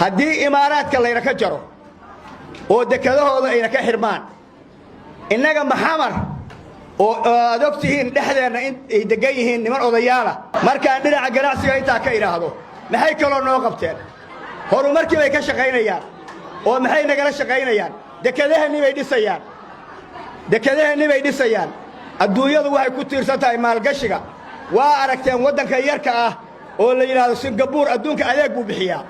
Haddii Imaaraadka layna ka jaro oo dekedahooda ayna ka xidhmaan, innaga Maxamar oo aad og tihiin dhexdeenna in ay deggan yihiin niman odayaala. Markaan dhinaca ganacsiga intaa ka idhaahdo, maxay kaloo noo qabteen? Horumarkii bay ka shaqaynayaan. Oo maxay nagala shaqaynayaan? Dekedahannii bay dhisayaan, dekedahannii bay dhisayaan. Adduunyadu waxay ku tiirsan tahay maalgashiga. Waa aragteen waddanka yarka ah oo la yidhaahdo Singabuur, adduunka adeeg buu bixiyaa.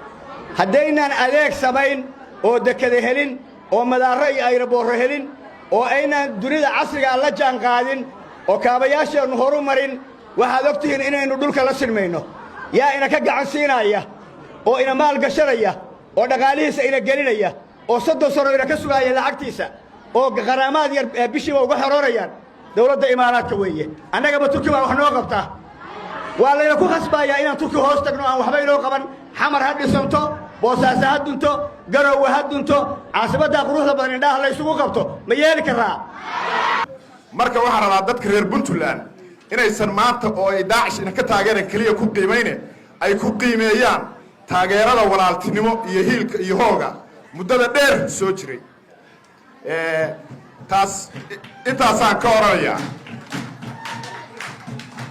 Haddaynaan adeeg samayn oo dekede helin oo madaarro iyo ayraboorro helin oo aynaan dunida casrigaa la jaan qaadin oo kaabayaasheennu horu marin, waxaad og tihiin inaynu dhulka la sinmayno. Yaa ina ka gacan siinaaya oo ina maalgashanaya oo dhaqaalihiisa ina gelinaya oo 30 sano ina ka sugaaya lacagtiisa oo qaraamaad yar bishiiba uga xoroorayaan? Dawladda Imaaraadka weeye. Annagaba Turki baa wax noo qabta. Waa layna ku khasbaayaa inaan Turki hoos tagno, aan waxba inoo qaban. Xamar ha dhisanto, Boosaaso ha dunto, Garowe ha dunto, caasimaddaa quruxda badan indhaha la ysugu qabto. Ma yeeli karaa? Marka waxaan rabaa dadka reer Puntland inaysan maanta oo ay Daacish ina ka taageeran keliya ku qiimayne, ay ku qiimeeyaan taageerada walaaltinimo iyo hiilka iyo hooga muddada dheer soo jiray. Taas intaasaan ka odhanayaa.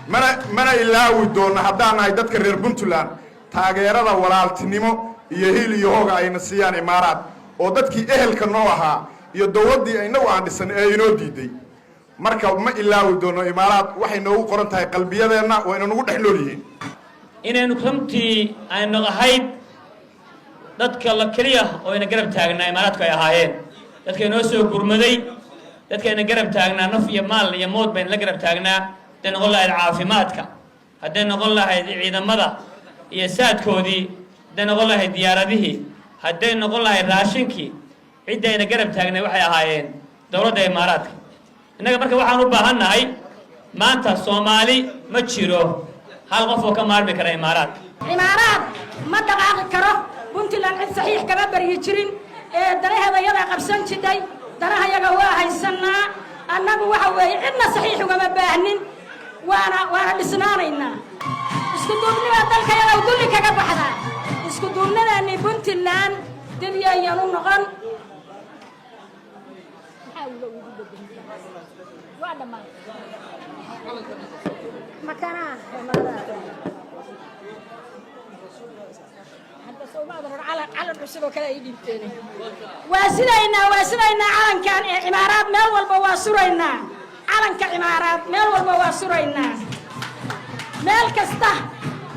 Mana ilaawi doonno haddaan nahay dadka reer Puntland taageerada walaaltinimo iyo hiil iyo hooga ayna siiyaan Imaaraad, oo dadkii ehelka noo ahaa iyo dowladdii innagu aan dhisan ee inoo diiday. Marka ma ilaawi doono Imaaraad, waxay noogu qoran tahay qalbiyadeenna, wayna nagu dhex nool yihiin. Inaynu runtii aynu ahayd dadka la keliya oo ayna garab taagnaa Imaaraadku ay ahaayeen dadka inoo soo gurmaday, dadka ayna garab taagnaa, naf iyo maal iyo mood bayna la garab taagnaa. Hadday noqon lahayd caafimaadka, hadday noqon lahayd ciidamada iyo saadkoodii, hadday noqon lahayd diyaaradihii, hadday noqon lahayd raashinkii, cidda ayna garab taagnay waxay ahaayeen dowladda Imaaraadka. Innaga marka waxaan u baahan nahay maanta, Soomaali ma jiro hal qof oo ka maarmi kara Imaaraadka. Imaaraad ma dhaqaaqi karo. Puntland cid saxiix kama baryi jirin ee danaheeda yadaa qabsan jidhay. Danaha yaga waa haysanaa annagu. Waxa weeye, cidna saxiix ugama baahnin, waana dhisnaanaynaa. Isku duubnibaa dalka yaga dulli kaga baxdaa. Isku duubnadaani Puntland dib yayan u noqon. Maxaa uga ugu waa dhammaan makanaa hadda soomaadan hor calan cusub oo kale ay dhiibteen. Waa sidaynaa, waa sidaynaa calankan ee Cimaaraad meel walba waa suraynaa. Calanka Cimaaraad meel walba waa suraynaa, meel kasta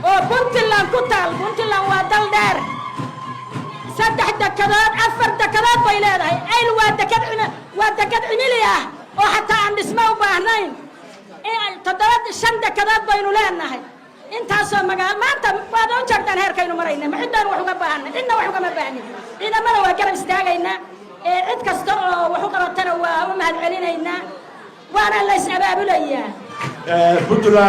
oo Puntland ku taal. Puntland waa dal dheer, saddex dekadood, afar dekadood bay leedahay. Ayl waa dekad, waa dekad cimili ah oo xataa aan dhismo u baahnayn. Toddoba, shan dekadood baynu leenahay. Intaasoo magaalo maanta waad u jeegtaan heerkaynu marayna. Ma ciddaan wax uga baahanay? Cidna wax ugama baahnin. Ciidamada waa garab istaagaynaa ee cid kasta oo wax u qabatana waa u mahad celinaynaa, waana la is abaabulayaa. Puntland.